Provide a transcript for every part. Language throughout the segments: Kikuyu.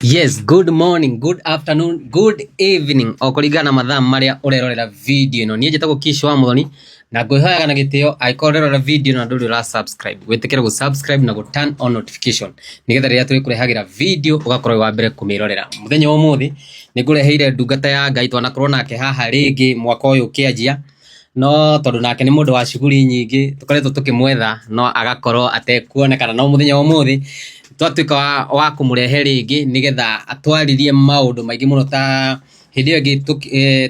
Yes, good morning, good afternoon, good evening. O kũringana na mathaa marĩa ũrerorera video ĩno. Niĩ njĩtagwo Kish wa Mũthoni na ngwĩhoyaga na gĩtĩo angĩkorwo ũrerorera video ĩno na ndũrĩ ũra subscribe, wĩtĩkĩre gũ subscribe na gũ turn on notification nĩgetha rĩrĩa tũrĩkũrehagĩra video ũgakorwo wĩ wa mbere kũmĩrorera. Mũthenya wa ũmũthĩ nĩ ngũreheire ndungata ya Ngai twanakorwo nake haha rĩngĩ mwaka ũyũ ũkĩanjia no tondũ nake nĩ mũndũ wa cuguri nyingĩ tũkoretwo tũkĩmwetha no agakorwo atekuonekana no mũthenya wa ũmũthĩ twatuĩka wa, wa kũmũrehe rĩngĩ nĩgetha atwarĩrie maũndũ maingĩ mũno ta hĩndĩ ĩyo ĩngĩ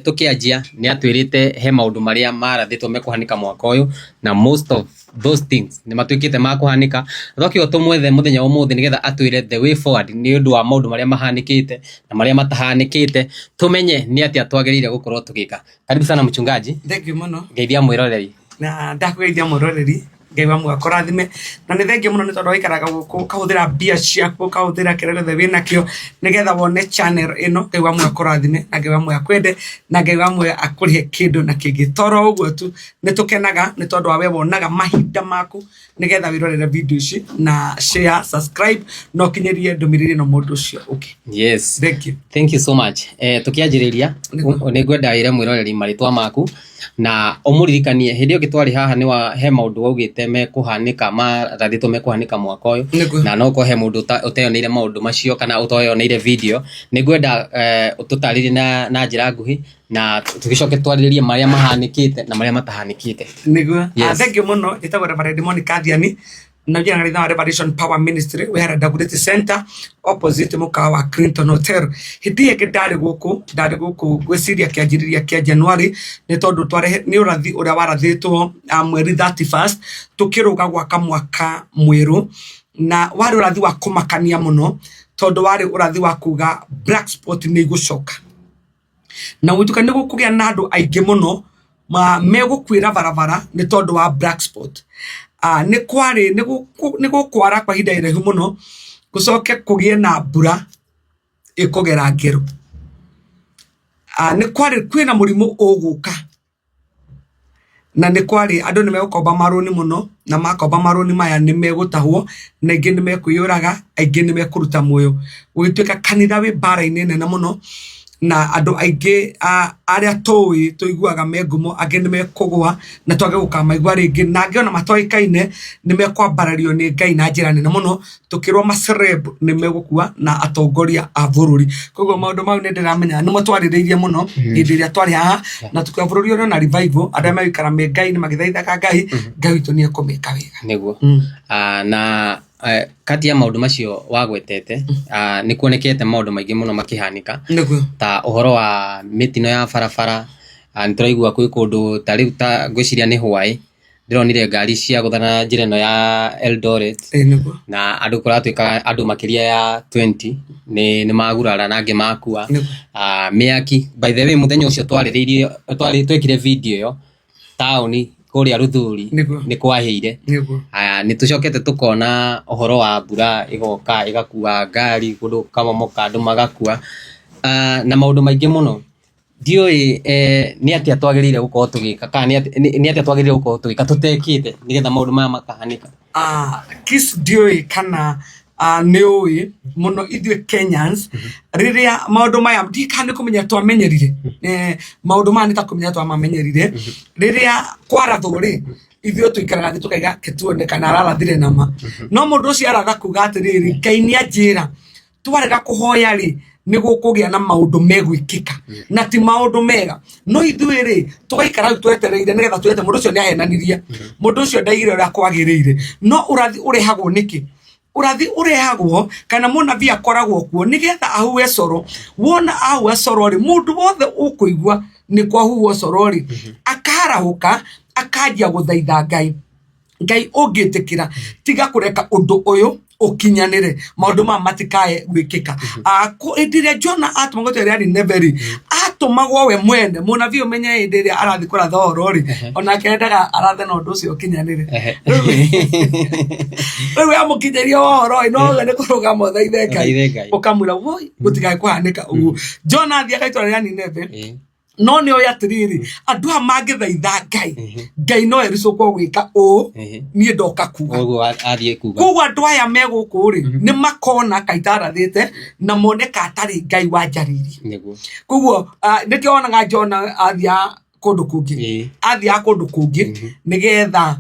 tũkĩanjia nĩ atwĩrĩte he maũndũ marĩa marathĩtwo mekũhanĩka mwaka ũyũ na most of those things nĩ matuĩkĩte ma kũhanĩka. Twakiuga tũmwethe mũthenya wa ũmũthĩ nĩgetha atwĩre the way forward nĩ ũndũ wa maũndũ marĩa mahanĩkĩte na marĩa matahanĩkĩte tũmenye nĩ atĩa twagĩrĩire gũkorwo tũgĩka. Karibu sana mchungaji. Thank you mũno. Ngeithia mwĩroreri. Na ndakũgeithia mwĩroreri Ngai wa muoyo akũrathime na nĩ thengiũ mũno nĩ tondũ waikaraga gũkũ ũkahũthĩra mbia ciaku ũkahũthĩra kĩrĩa gĩothe wĩnakĩo nĩgetha wone channel ĩno. Ngai wa muoyo akũrathime na Ngai wa muoyo akwende na Ngai wa muoyo akũrĩhe kĩndũ na kĩngĩ. Toro ũguo tu nĩ tũkenaga nĩ tondũ wa we wonaga mahinda maku nĩgetha wĩrorere video ici na share, subscribe na ũkinyĩrie ndũmĩrĩri ĩno mũndũ ũcio ũngĩ. Yes. Thank you. Thank you so much. Tukianjĩrĩria nĩ ngwenda wĩre mwĩroreri marĩtwa maku na ũmũririkanie hĩndĩ ĩyo ĩngĩ twarĩ haha nĩ wa he maũndũ waugĩte mekũhanĩka marathĩtwo mekũhanĩka mwaka ũyũ Nĩguo. na no ũkorwo he mũndũ ũteyoneire maũndũ macio kana ũteyoneire video nĩ ngwenda ũtũtarĩrie na njĩra nguhĩ na tũgĩcoke twarĩrĩrie marĩa mahanĩkĩte na marĩa matahanĩkĩte. Nĩguo. Yes. Thank you mũno. Njĩtagwo Reverend Monica Thiani na njĩra kanitha wa Revelation Power Ministry wĩ harĩa Dagoretti Center opposite mũkawa wa Clinton Hotel. Hĩndĩ ĩyo ĩngĩ ndarĩ gũkũ, ndarĩ gũkũ ngwĩciria kĩanjĩrĩria kĩa January nĩ tondũ twarehe nĩ ũrathi ũrĩa warathĩtwo mweri 31st tũkĩrũga gwaka mwaka mwerũ na warĩ ũrathi wa kũmakania mũno tondũ warĩ ũrathi wa kuga black spot nĩ igũcoka. Na gũtuĩka nĩ gũkũgĩa na andũ aingĩ mũno megũkuĩra barabara nĩ tondũ wa black spot. Nĩ kwarĩ, nĩ gũkwara kwa ihinda iraihu mũno, gũcoke kũgĩe na mbura ĩkũgera ngero. Nĩ kwarĩ, kwĩna mũrimũ ũgũka. Na nĩ kwarĩ andũ nĩ megũkomba marũni mũno, na makomba marũni maya nĩ megũtahwo, na aingĩ nĩ mekwĩyũraga, aingĩ nĩ mekũruta muoyo. Gũgĩtuĩka kanitha wĩ mbara-inĩ nene mũno, na andũ aingĩ arĩa tũĩ tũiguaga me ngumo, angĩ nĩ mekũgũa na twage gũkamaigua rĩngĩ, na angĩ ona matoĩkaine nĩ mekwambarario nĩ Ngai na njĩra nene mũno. Tũkĩrwo ma celeb nĩ megũkua na atongoria a bũrũri. Koguo maũndũ mau nĩ ndĩramenya nĩmo twarĩrĩirie mũno hĩndĩ ĩrĩa twarĩ haha na tũkiuga bũrũri ũrĩ na revival, andũ arĩa megũikara me Ngai-inĩ magĩthaithaga Ngai, Ngai witũ nĩ ekũmĩka wega. Nĩguo. Na kati ya maũndũ macio wagwetete, nĩ kuonekete maũndũ maingĩ mũno makĩhanĩka. Nĩguo. Ta ũhoro wa mĩtino ya barabara, nĩ tũraigua kwĩ kũndũ ta rĩu ta ngwĩciria nĩ Hwaĩ, ndĩronire ngari ciagũthana na njĩra ĩno ya Eldoret. Ĩĩ nĩguo. Na andũ kũratuĩka andũ makĩria ya 20 nĩ magurara na angĩ makua. Nĩguo. Mĩaki, by the way mũthenya ũcio twarĩrĩirie twekire video ĩyo taũni kũrĩa Ruthuri Nĩguo. nĩ kwahĩire. Nĩguo. Aya, nĩ tũcokete tũkona ũhoro wa mbura ĩgoka ĩgakua ngari kũndũ gũkamomoka andũ magakua, na maũndũ maingĩ mũno. Ndiũĩ nĩ atĩa twagĩrĩire gũkorwo tũgĩka kana nĩ atĩa twagĩrĩire gũkorwo tũgĩka tũtekĩte nĩgetha maũndũ maya makahanĩka? Kiss ndiũĩ kana nĩ ũĩ mũno ithuĩ Kenyans rĩrĩa maũndũ maya ndiũĩ kana nĩ kũmenya twamenyerire, maũndũ maya nĩ ta kũmenya twamamenyerire, rĩrĩa kwarathwo rĩ, ithuĩ tũikaraga thĩ tũkaiga reke tuone kana ararathire na ma. No mũndũ ũcio aratha kuga atĩrĩrĩ, Ngai nĩ anjĩra twarega kũhoya rĩ nĩ gũkũgĩa na maũndũ megwĩkĩka na ti maũndũ mega. No ithuĩ rĩ tũgaikara hau twetereire nĩgetha twete mũndũ ũcio nĩ ahenanirie, mũndũ ũcio ndaigire ũrĩa kwagĩrĩire. No ũrathi ũrehagwo nĩkĩ? Ũrathi ũrehagwo kana mũnabii akoragwo kuo nĩgetha ahuhe coro. Wona ahuha coro rĩ, mũndũ wothe ũkũigua nĩ kwahuhwo coro rĩ, akarahũka akanjia gũthaitha Ngai. Ngai ũngĩtĩkĩra tiga kũreka ũndũ ũyũ ũkinyanĩre, maũndũ maya matikae gwĩkĩka. Hĩndĩ ĩrĩa Jona atũmagwo itũũra rĩa Nineve rĩ, atũmagwo we mwene. Mũnabii ũmenye hĩndĩ ĩrĩa arathiĩ kũratha ũhoro rĩ, onake endaga arathe na ũndũ ũcio ũkinyanĩre. Rĩu amũkinyĩria ũhoro ĩ, no we nĩ kũrũgama ũthaithe Ngai, Ũthaithe Ngai. ũkamwĩra woi gũtikae kũhanĩka ũguo. Jona athiaga itũũra rĩa Nineve, No nĩ oĩ atĩrĩrĩ, andũ aya mangĩthaitha Ngai, Ngai no ericũkwo gwĩka ũũ niĩ ndoka kuga. Koguo athiĩ kuga. Koguo andũ aya me gũkũ rĩ, nĩ makona ka itarathĩte na mone ka atarĩ Ngai wanjarĩirie. Koguo nĩkĩo wonaga Jona athiaga kũndũ kũngĩ, athiaga kũndũ kũngĩ nĩgetha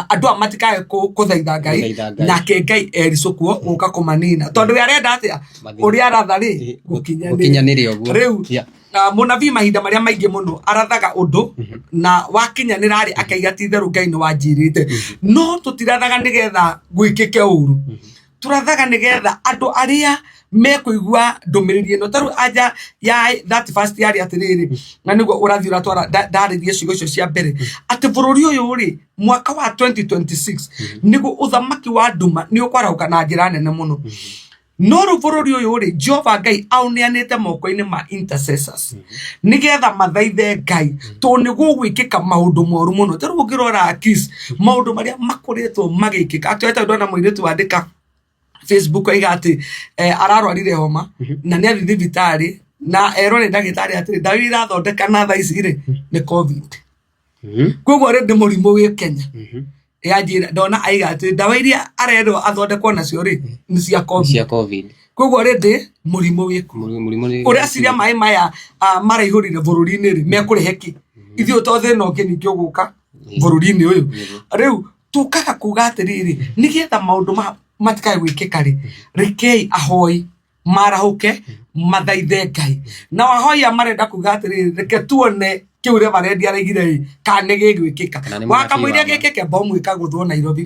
andũ aya matikae kũthaitha Ngai, Gũthaitha Ngai. Nake Ngai ericũkwo gũka kũmanina, tondũ we arenda atĩa? Mathire. Ũrĩa aratha rĩ, gũkinyanĩre. Gũkinyanĩre ũguo. Rĩu mũnabii mahinda marĩa maingĩ mũno arathaga ũndũ na wakinyanĩra rĩ, akaiga ti itherũ Ngai nĩ wanjirĩte. No tũtirathaga nĩgetha gwĩkĩke ũru, tũrathaga nĩgetha andũ arĩa mekũigua ndũmĩrĩri ĩno. Tarĩu anja ya that first yarĩ atĩrĩrĩ, na nĩguo ũrathi ũratwara ndarĩrie ciugo icio cia mbere, atĩ bũrũri ũyũ rĩ, mwaka wa 2026 nĩguo ũthamaki wa nduma nĩ ũkwarahũka na njĩra nene mũno. No rĩu bũrũri ũyũ rĩ, Jehova Ngai aũneanĩte moko-inĩ ma intercessors nĩgetha mathaithe Ngai, tondũ nĩ gũgwĩkĩka maũndũ moru mũno. Ta rĩu ũngĩrora Kiss, maũndũ marĩa makoretwo magĩkĩka, actually ta ndona mũirĩtu wandĩka Facebook aiga atĩ ararwarire homa na nĩ athiĩ thibitarĩ na erwo nĩ ndagĩtarĩ atĩrĩ, ndawa iria irathondeka na thaa ici rĩ nĩ COVID. Koguo rĩ, nĩ mũrimũ wĩ Kenya. Yanjĩra ndona aiga atĩ ndawa iria arerwo athondekwo nacio rĩ, nĩ cia COVID. Cia COVID. Koguo rĩ, ndĩ mũrimũ wĩkuo. Mũrimũ nĩ Ũreciria maĩ maya maraihũrire bũrũri-inĩ rĩ, mekũrehe kĩ? Ithuĩ to thĩna ũngĩ ningĩ ũgũka bũrũri-inĩ ũyũ. Rĩu tũkaga kuga atĩrĩrĩ, nĩgetha maũndũ matikae gwĩkĩka rĩ, rekei ahoi marahũke mathaithe Ngai. Na ahoi aya marenda kuga atĩrĩrĩ, reke tuone kĩu reverend araigire rĩ, kana nĩ gĩgwĩkĩka. Kana nĩ mũnabii Wakamũiria wa ma. gĩkĩke, bomu ĩkagũthwo Nairobi,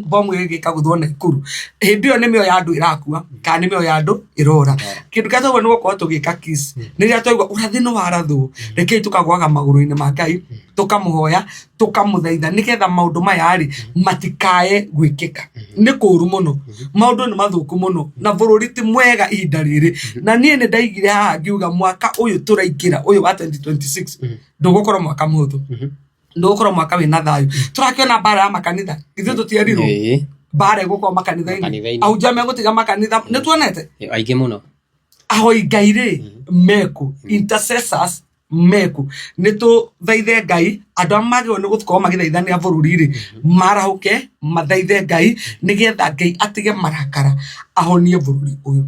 bomu ĩgĩkagũthwo Naikuru. Hĩndĩ ĩyo nĩ mĩoyo ya andũ ĩrakua kana nĩ mĩoyo ya andũ ĩrora. Kĩndũ kĩrĩa twagĩrĩirwo nĩ gũkorwo tũgĩka Kiss, nĩ rĩrĩa twaigua ũrathi nĩ warathwo, rekei tũkagũaga magũrũ-inĩ ma Ngai, tũkamũhoya, tũkamũthaitha nĩgetha maũndũ maya rĩ matikae gwĩkĩka. Nĩ kũru mũno, maũndũ nĩ mathũku mũno na bũrũri ti mwega ihinda rĩrĩ. Na niĩ nĩ ndaigire haha ngiuga mwaka ũyũ tũraingĩra ũyũ wa 2026 ndũgũkorwo mwaka mũhũthũ, ndũgũkorwo mwaka wĩna thayũ. Tũrakĩona mbara ya makanitha, ithuĩ tũtierirwo mbara ĩgũkorwo makanitha-inĩ, Makanitha-inĩ. Ahunjia megũtiga makanitha, nĩ tuonete Aingĩ mũno. Ahoi Ngai rĩ meku, intercessors meku. Nĩ tũthaithe Ngai, andũ arĩa magĩrĩirwo nĩ gũkorwo magĩthaithanĩra bũrũri rĩ, marahũke mathaithe Ngai nĩgetha Ngai atige marakara ahonie bũrũri ũyũ.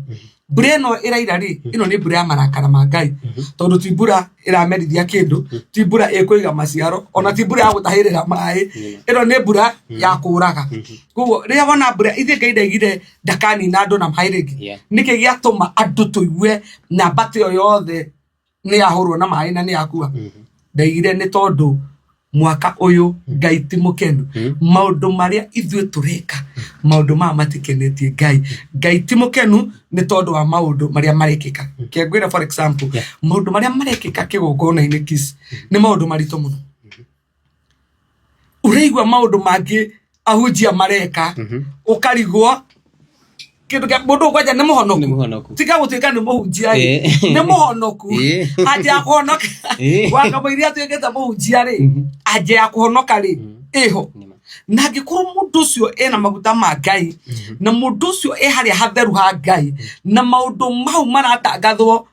Mbura ĩno ĩraira rĩ, ĩno nĩ mbura ya marakara ma Ngai, tondũ ti mbura ĩramerithia kĩndũ, ti mbura ĩkũiga maciaro, ona ti mbura ya gũtahĩrĩra maĩ, ĩno nĩ mbura ya kũraga. Koguo rĩrĩa wona mbura, ithuĩ Ngai ndaigire ndakanina andũ na maĩ rĩngĩ. Nĩkĩ gĩatũma andũ tũigue namba ta ĩyo yothe nĩ yahũrwo na maĩ na nĩ yakua? Ndaigire nĩ tondũ mwaka ũyũ Ngai ti mũkenu. Maũndũ marĩa ithuĩ tũreka, maũndũ maya matikenetie Ngai. Ngai ti mũkenu nĩ tondũ wa maũndũ marĩa marekĩka. Ke ngwĩre for example, maũndũ marĩa marekĩka kĩgongona-inĩ Kiss nĩ maũndũ maritũ mũno. Ũraigua maũndũ mangĩ ahunjia mareka, ũkarigwo kĩndũ kĩa mũndũ kwanja nĩ Nĩ mũhonoku. mũhonoku. Tiga gũtuĩka nĩ mũhunjia rĩ, nĩ mũhonoku. Anja ya kũhonoka, wakamũiria atuĩkĩte mũhunjia rĩ, anja ya kũhonoka rĩ ĩho. Nĩ ma. Na angĩkorwo mũndũ ũcio ena maguta ma Ngai, na mũndũ ũcio e harĩa hatheru ha Ngai, na maũndũ mau maratangathwo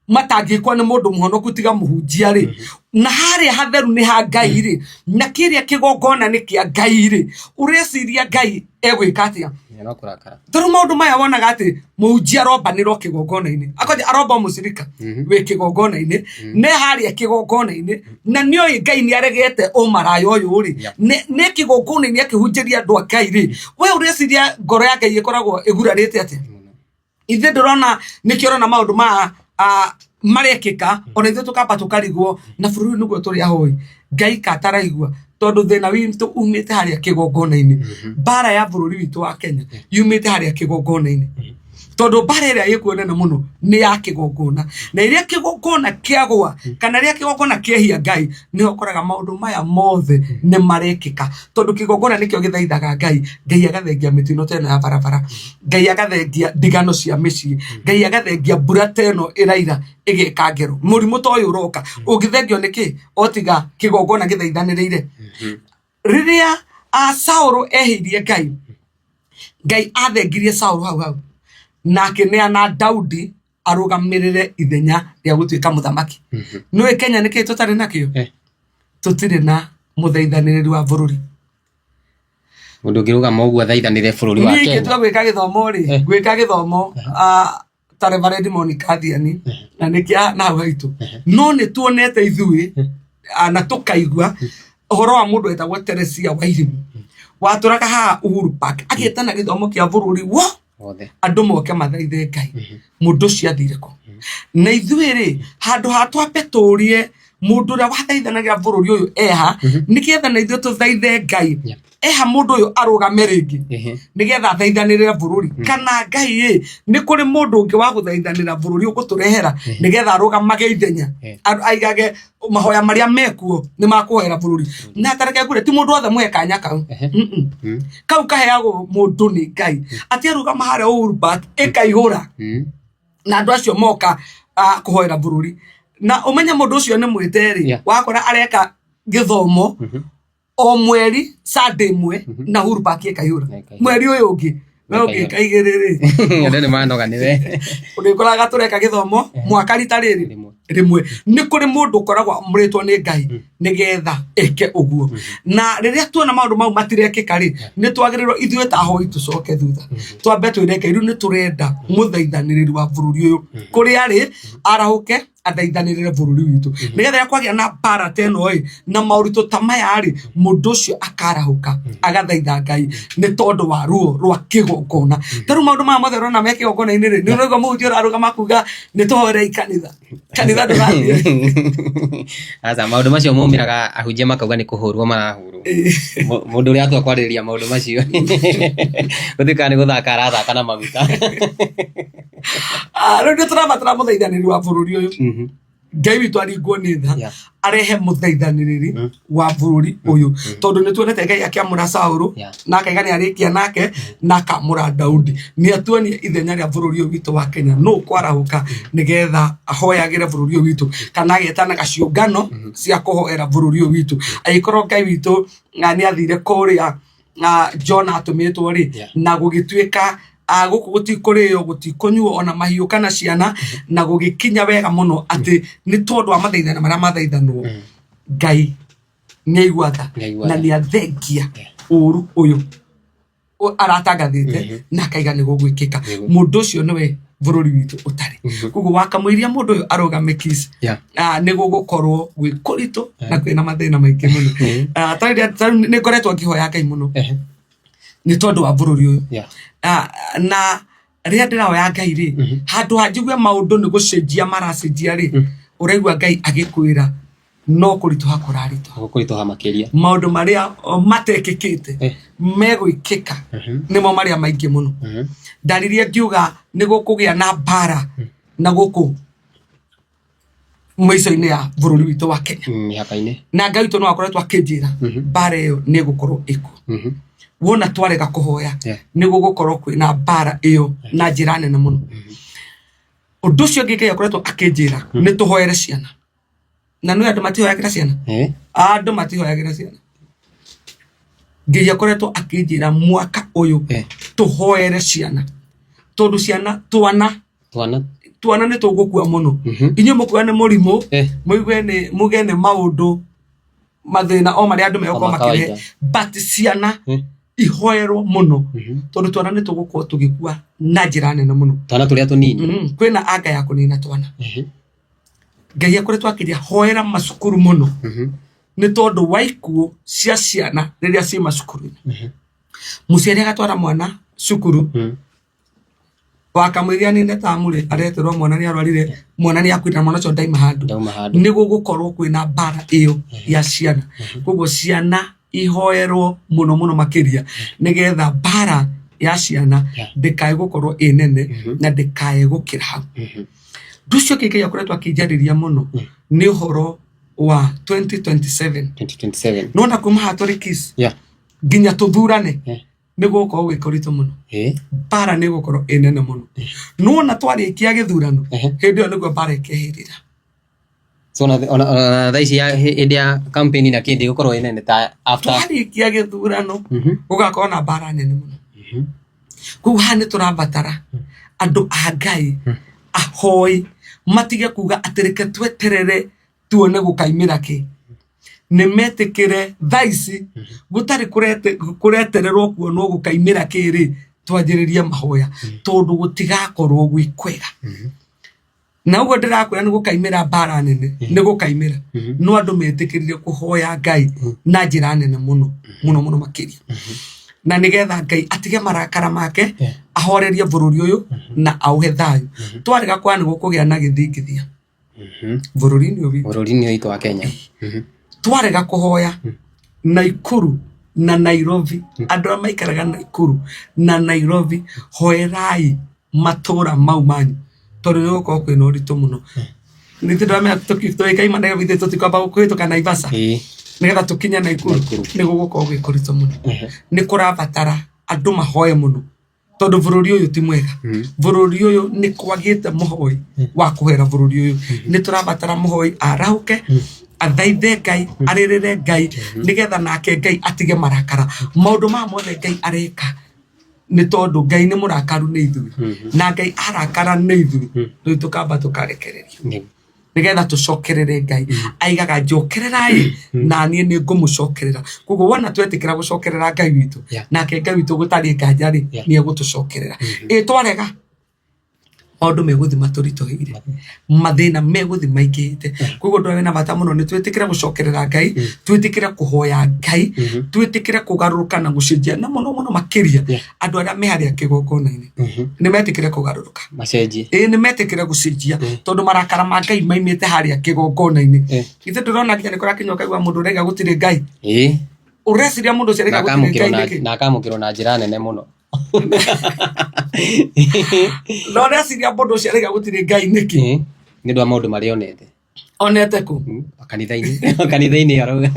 matangĩkwo nĩ mũndũ mũhonoku tiga mũhunjia rĩ, na harĩa hatheru nĩ ha Ngai rĩ, na kĩrĩa kĩgongona nĩ kĩa Ngai rĩ, ũreciria Ngai egwĩka atĩa? Nĩ no kũrakara. Tarĩu maũndũ maya wonaga atĩ mũhunjia arombanĩrwo kĩgongona-inĩ, akonja aromba mũcirika wĩ kĩgongona-inĩ, ne harĩa kĩgongona-inĩ, na nĩoĩ Ngai nĩ aregete ũmaraya ũyũ rĩ, nĩ kĩgongona-inĩ akĩhunjĩria andũ a Ngai rĩ, we ũreciria ngoro ya Ngai ĩkoragwo ĩgurarĩte atĩa? Ithuĩ ndũrona nĩkĩo ũrona maũndũ ma marekĩka, ona ithuĩ tũkamba tũkarigwo na bũrũri ũyũ nĩguo tũrĩ ahoi Ngai kataraigua, tondũ thĩna witũ umĩte harĩa kĩgongona-inĩ. Mbara ya bũrũri witũ wa Kenya yumĩte harĩa kĩgongona-inĩ, tondũ mbara ĩrĩa ĩkuo nene mũno nĩ ya kĩgongona, na ĩrĩa kĩgongona kĩagwa kana rĩrĩa kĩgongona kĩehia Ngai, nĩho ũkoraga maũndũ maya mothe nĩ marekĩka, tondũ kĩgongona nĩkĩo gĩthaithaga Ngai, Ngai agathengia mĩtino ta ĩno ya barabara, Ngai agathengia ndigano cia mĩciĩ, Ngai agathengia mbura ta ĩno ĩraira ĩgeka ngero. Mũrimũ ta ũyũ ũroka ũngĩthengio nĩkĩ o tiga kĩgongona gĩthaithanĩrĩire? Rĩrĩa Saũlũ ehĩirie Ngai, Ngai athengirie Saũlũ hau hau na akĩneana Daudi. Arũgamĩrĩre ithenya rĩa gũtuĩka mũthamaki. Nĩũĩ Kenya nĩkĩĩ tũtarĩ nakĩo? Tũtirĩ na mũthaithanĩrĩri wa bũrũri. Mũndũ ũngĩrũgama ũguo athaithanĩre bũrũri wa Niĩ Kenya. ingĩtua gwĩka gĩthomo rĩ, gwĩka gĩthomo ta Reverend Monica Thiani, na nĩkĩa na hau haitũ. No nĩ tuonete ithuĩ na tũkaigua ũhoro wa mũndũ wetagwo Teresia Wairimu, watũraga haha Uhuru Park, agĩtana gĩthomo kĩa bũrũri wo Wothe. Andũ moke mathaithe Ngai. Mũndũ ũcio athire kũ? Na ithuĩ rĩ, handũ ha twambe tũrie mũndũ ũrĩa wathaithanagĩra bũrũri ũyũ eha, nĩgetha na ithuĩ tũthaithe Ngai eha mũndũ ũyũ arũgame rĩngĩ, nĩgetha athaithanĩrĩre bũrũri, kana Ngai ĩ, nĩ kũrĩ mũndũ ũngĩ wa gũthaithanĩra bũrũri ũgũtũrehera nĩgetha arũgamage ithenya, aigage mahoya marĩa mekuo nĩ makũhoera bũrũri. Na tareke ngwĩre, ti mũndũ wothe mũhe kanya kau. Kau kaheagwo mũndũ nĩ Ngai, atĩ arũgama harĩa Uhuru Park ĩkaihũra na andũ acio moka kũhoera bũrũri, na ũmenye mũndũ ũcio nĩ mwĩte rĩ, wakora areka gĩthomo o mweri Sunday ĩmwe, na Uhuru Park ĩkaihũra. Ĩkaihũra. Mweri ũyũ ũngĩ we ũngĩka igĩrĩ rĩ, Andũ nĩ manoga nĩwe. Ũrĩkoraga tũreka gĩthomo mwaka rita rĩrĩ. Rĩmwe. Rĩmwe. Nĩ kũrĩ mũndũ ũkoragwo amũrĩtwo nĩ Ngai nĩgetha eke ũguo. Na rĩrĩa tuona maũndũ mau matirekĩka rĩ, nĩ twagĩrĩirwo ithuĩ ta ahoi tũcoke thutha, twambe twĩre Ngai rĩu nĩ tũrenda mũthaithanĩrĩri wa bũrũri ũyũ, kũrĩa arĩ arahũke athaithanĩrĩre bũrũri witũ, nĩgetha rĩrĩa kwagĩa na mbara ta ĩno ĩ na maũritũ ta maya rĩ, mũndũ ũcio akarahũka agathaitha Ngai nĩ tondũ wa ruo rwa kĩgongona. Ta rĩu maũndũ maya mothe ũrona me kĩgongona-inĩ rĩ, nĩ ũraigua mũhunjia ũrarũgama kuga nĩ tũhoerei kanitha, kanitha ndũrathiĩ. Aca, maũndũ macio maumĩraga ahunjia makauga nĩ kũhũrwo marahũrwo. Mũndũ ũrĩa atua kwarĩrĩria maũndũ macio gũtuĩkaga nĩ gũthaka arathaka na maguta. Ah, rĩu nĩ tũrabatara mũthaithanĩri wa bũrũri ũyũ. Ngai witũ aringwo nĩ tha, arehe mũthaithanĩrĩri wa bũrũri ũyũ, tondũ nĩ tuonete Ngai akĩamũra Saũlũ na akaiga nĩ arĩkia nake, na akamũra Daudi. Nĩ atuonie ithenya rĩa bũrũri ũyũ witũ wa Kenya, nũ kwarahũka nĩgetha ahoyagĩre bũrũri ũyũ witũ, kana agetanaga ciũngano cia kũhoera bũrũri ũyũ witũ. Angĩkorwo Ngai witũ nĩ athire kũrĩa Jona atũmĩtwo rĩ, na gũgĩtuĩka gũkũ gũtikũrĩo, gũtikũnyuo, ona mahiũ kana ciana, na gũgĩkinya wega mũno atĩ nĩ tondũ wa mathaithana marĩa mathaithanwo, Ngai nĩ aigua tha Nĩ aigua na tha. nĩ athengia ũru ũyũ aratangathĩte na akaiga nĩ gũgwĩkĩka. Mũndũ ũcio nĩwe bũrũri witũ ũtarĩ. Koguo wakamũiria mũndũ ũyũ arũgame Kiss, nĩ gũgũkorwo gwĩ kũritũ na kwĩna mathĩna maingĩ mũno. Ta rĩu nĩ ngoretwo ngĩhoya Ngai mũno nĩ tondũ wa bũrũri ũyũ. Na rĩrĩa ndĩrahoya Ngai rĩ, handũ ha njigue maũndũ nĩ gũcenjia maracenjia rĩ, ũraigua Ngai agĩkwĩra no kũritũha kũraritũha. Gũkũritũha makĩria. Maũndũ marĩa matekĩkĩte megwĩkĩka nĩmo marĩa maingĩ mũno. Ndaririe ngiuga nĩ gũkũgĩa na mbara na gũkũ mũico-inĩ ya bũrũri witũ wa Kenya, Mĩhaka-inĩ. Na Ngai witũ no akoretwo akĩnjĩra mbara ĩyo nĩ ĩgũkorwo ĩkuo. Wona twarega kũhoya, nĩ gũgũkorwo kwĩna mbara ĩyo na njĩra nene mũno. Ũndũ ũcio ũngĩ Ngai akoretwo akĩnjĩra nĩ tũhoere ciana, na nĩ andũ matihoyagĩra ciana. Andũ matihoyagĩra ciana. Ngai akoretwo akĩnjĩra mwaka ũyũ tũhoere ciana, tondũ ciana, twana Twana. Twana nĩ tũgũkua mũno. Inyuĩ mũkua nĩ mũrimũ, mũigue nĩ muge nĩ maũndũ mathĩna o marĩa andũ megũkorwo O ma makĩrehe, kawaida. But ciana ihoerwo mũno, tondũ twana nĩ tũgũkorwo tũgĩkua na njĩra nene mũno. Twana tũrĩa tũnini. Kwĩna anga ya kũnina twana. Ngai akoretwo akĩria hoera macukuru mũno, nĩ tondũ wa ikuũ cia ciana rĩrĩa ciĩ macukuru-inĩ. Mũciari agatwara mwana cukuru, wakamũiria nĩ tamu rĩ, areterwo mwana nĩ arwarire, mwana nĩ akuire, na mwana ũcio ndaima handũ. Ndauma handũ. Nĩ gũgũkorwo kwĩna mbara ĩyo ya ciana. Koguo ciana ihoerwo mũno mũno makĩria, nĩgetha mbara ya ciana ndĩkae gũkorwo ĩ nene na ndĩkae gũkĩra hau. Ũndũ ũcio ũngĩ Ngai akoretwo akĩnjarĩria mũno nĩ ũhoro wa 2027. 2027. Nona kuma haha tũrĩ Kiss nginya tũthurane, nĩ gũgũkorwo gwĩ kũritũ mũno. Mbara nĩ ĩgũkorwo ĩ nene mũno. Nona twarĩkia gĩthurano, hĩndĩ ĩyo nĩguo mbara ĩkehĩrĩra. So ona thaa ici ya hĩndĩ ya campaign na kĩndĩ ĩgũkorwo ĩ nene ta after. Twarĩkia gĩthurano, gũgakorwo na mbara nene mũno. Koguo haha nĩ tũrabatara andũ a Ngai. Ahoi matige kuga atĩ reke tweterere tuone gũkaimĩra kĩ. Nĩ metĩkĩre thaa ici gũtarĩ kũretererwo kuonwo gũkaimĩra kĩ rĩ, twanjĩrĩrie mahoya tondũ gũtigakorwo gwĩ kwega. Na ũguo ndĩrakwĩra nĩ gũkaimĩra mbara nene, nĩ gũkaimĩra. No andũ metĩkĩrire kũhoya Ngai na njĩra nene mũno mũno mũno makĩria, na nĩgetha Ngai atige marakara make, ahorerie bũrũri ũyũ na aũhe thayũ. Twarega kwa nĩ gũkũgĩa na gĩthingithia bũrũri-inĩ ũyũ witũ. Bũrũri-inĩ ũyũ witũ wa Kenya. Twarega kũhoya, Naikuru na Nairobi, andũ arĩa maikaraga Naikuru na Nairobi, hoerai matũra mau manyu tondũ nĩ gũgũkorwo kwĩna ũritũ mũno. Nĩ ndĩramenya tũgĩkaima Nairobi ithuĩ tũtikwamba kũhĩtũka Naivasha nĩgetha tũkinye Naikuru, nĩ gũgũkorwo gwĩ kũritũ mũno. Nĩ kũrabatara andũ mahoe mũno tondũ bũrũri ũyũ ti mwega. Bũrũri ũyũ nĩ kwagĩte mũhoi wa kũhoera bũrũri ũyũ. Nĩ tũrabatara mũhoi arahũke, athaithe Ngai, arĩrĩre Ngai, nĩgetha nake Ngai atige marakara. Maũndũ maya mothe Ngai areka nĩ tondũ Ngai nĩ mũrakaru nĩ ithuĩ, na Ngai arakara nĩ ithuĩ, rĩu tũkamba tũkarekererio nĩgetha tũcokerere Ngai. Aigaga njokererai na niĩ nĩ ngũmũcokerera. Koguo wona twetĩkĩra gũcokerera Ngai witũ, nake Ngai witũ gũtarĩ nganja rĩ, nĩ egũtũcokerera. Ĩ twarega, maũndũ megũthiĩ matũritũhĩire, mathĩna megũthiĩ maingĩhĩte. Koguo ũndũ ũrĩa wĩna bata mũno nĩ twĩtĩkĩre gũcokerera Ngai, twĩtĩkĩre kũhoya Ngai, twĩtĩkĩre kũgarũrũka na gũcenjia, na mũno mũno makĩria andũ arĩa me harĩa kĩgongona-inĩ nĩ metĩkĩre kũgarũrũka. Macenjie. Ĩĩ, nĩ metĩkĩre gũcenjia tondũ marakara ma Ngai maimĩte harĩa kĩgongona-inĩ. Ithuĩ ndũrona nginya nĩ kũrakinya ũkaigua mũndũ ũraiga gũtirĩ Ngai. Ũreciria mũndũ ũcio Na araiga gũtirĩ akamũkĩrwo Ngai na nĩkĩ? na akamũkĩrwo na njĩra nene mũno. Na ũreciria mũndũ ũcio araiga gũtirĩ Ngai nĩkĩ? Nĩ ũndũ wa maũndũ marĩa onete. Onete kũ? Kanitha-inĩ. Kanitha-inĩ arauga.